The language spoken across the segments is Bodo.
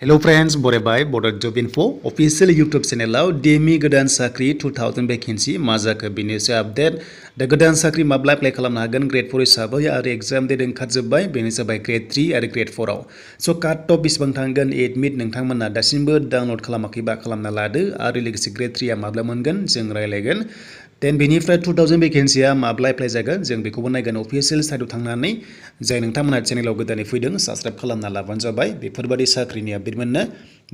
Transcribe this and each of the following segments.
Hello friends, बरायबाय Bodo Job Info official YouTube channel DME गोदान साख्रि 2000 vacancy मा जाखो बेनिसो आपडेट दा गोदान साख्रि माब्ला एप्लाइ खालामनो हागोन ग्रेड 4 हिसाबै आरो एग्जाम डेट ओंखारजोब्बाय बेनो जाबाय ग्रेड 3 आरो ग्रेड 4 आव स' काट अफ बेसेबां थांगोन एडमिट नोंथांमोना दासिमबो डाउनलड खालामाखैबा खालामना लादो आरो लोगोसे ग्रेड 3 आ माब्ला मोनगोन जों रायलायगोन देन बेनिफ्राय 2000 भेकेन्सिया माब्ला एप्लाइ जागोन जों बेखौबो नायगोन अफिसियेल साइटआव थांनानै जाय नोंथांमोना चेनेलाव गोदानै फैदों साबस्क्राइब खालामना लाबानो जाबाय बेफोरबायदि साख्रिनि आपडेट मोननो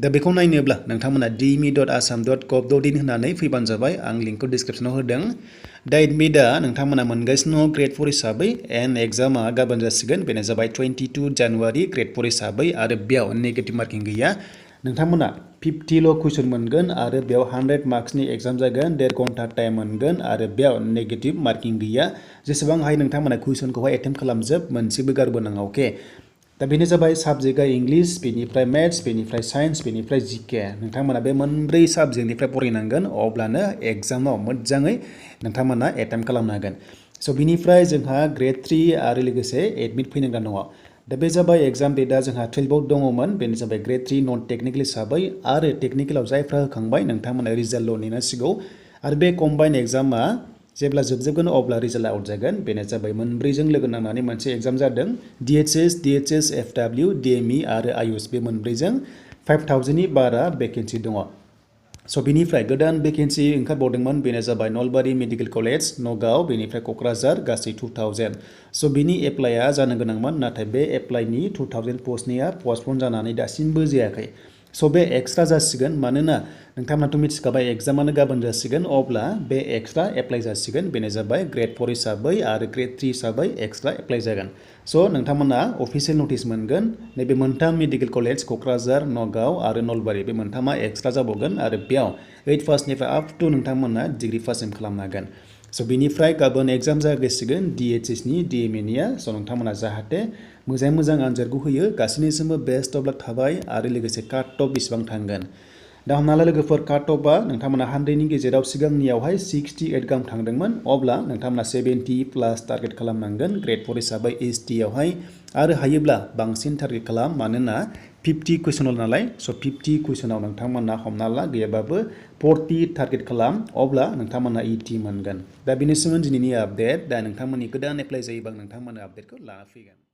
दा बेखौ नायनोब्ला नोंथांमोना dme.assam.gov.in होननानै फैबानो जाबाय आं लिंकखौ डिसक्रिप्शनाव होदों दा एडमिटआ नोंथांमोना मोनगासिनो ग्रेड 4 हिसाबै एन्ड एग्जामा गाबोन जासिगोन बेनो जाबाय 22 जानुवारि ग्रेड 4 हिसाबै आरो बेयाव नेगेटिभ मार्किं गैया नोंथांमोना 50ल' कुइसन मोनगोन आरो बेयाव 100 मार्क्सनि एग्जाम जागोन 1.5 घन्टा टाइम मोनगोन आरो बेयाव नेगेटिभ मार्किं गैया जेसेबां हायो नोंथांमोना कुइसनखौहाय एटेम्प्ट खालामजोब मोनसेबो गारबोनाङा अके दा बेनो जाबाय साबजेक्टआ इंलिश बेनिफ्राय मेथ्स बेनिफ्राय साइन्स बेनिफ्राय जिके नोंथांमोना बे मोनब्रै साबजेक्टनिफ्राय फरायनांगोन अब्लानो एग्जामाव मोजाङै नोंथांमोना एटेम्प्ट खालामनो हागोन स' बिनिफ्राय जोंहा ग्रेड 3 आरो लोगोसे एडमिट फैनो गोनां दङ दा बे जाबाय एग्जाम डेटआ जोंहा 12 आव दङमोन बेनो जाबाय ग्रेड 3 नन टेक्निकेल हिसाबै आरो टेक्निकेलाव जायफ्रा होखांबाय नोंथांमोना रिजाल्टल' नेनांसिगौ आरो बे कम्बाइन एग्जामा जेब्ला जोबजोबगोन अब्ला रिजाल्ट आउट जागोन बेनो जाबाय मोनब्रैजों लोगो नांनानै मोनसे एग्जाम जादों DHSFW DME आरो आयुष बे मोनब्रैजों 5000 नि बारा भेकेन्सि दङ स' बिनिफ्राय गोदान भेकेन्सि ओंखारबावदोंमोन बेनो जाबाय नलबारि मेडिकेल कलेज नगाव बेनिफ्राय क'क्राझार गासै 2000 स' बिनि एप्लाइआ जानो गोनांमोन नाथाय बे एप्लाइनि 2000 पस्टनिया पस्टपन जानानै दासिमबो जायाखै स' बे एक्सट्रा जासिगोन मानोना नोंथांमोनाथ' मिथिखाबाय एग्जामानो गाबोन जासिगोन अब्ला बे एक्सट्रा एप्लाइ जासिगोन बेनो जाबाय ग्रेड 4 हिसाबै आरो ग्रेड 3 हिसाबै एक्सट्रा एप्लाइ जागोन स' नोंथांमोना अफिसियेल नटिस मोनगोन नैबे मोनथाम मेडिकेल कलेज क'क्राझार नगाव आरो नलबारि बे मोनथामा एक्सट्रा जाबावगोन आरो बेयाव 8 पासनिफ्राय आप टु नोंथांमोना डिग्री पाससिम खालामनो हागोन स' बिनिफ्राय गाबोन एग्जाम जागासिगोन DHS नि DME निया स' नोंथांमोना जाहाथे मोजाङै मोजां आनजादखौ होयो गासैनिसिमबो बेस्ट अफ लाक थाबाय आरो लोगोसे काट अफ बेसेबां थांगोन दा हमना ला लोगोफोर काट अफआ नोंथांमोना 100नि गेजेराव सिगांनियावहाय 68 गाहाम थांदोंमोन अब्ला नोंथांमोना 70 प्लास टारगेट खालामनांगोन ग्रेड 4 हिसाबै ST आवहाय आरो हायोब्ला बांसिन टारगेट खालाम मानोना 50 कुइसनल नालाय स' 50 कुइसनाव नोंथांमोना हमना ला गैयाबाबो 40 टारगेट खालाम अब्ला नोंथांमोना 80 मोनगोन दा बेनि सोमोन्दै दिनैनि आपडेट दा नोंथांमोननि गोदान एप्लाइ जायोबा नोंथांमोना आपडेटखौ लाना फैगोन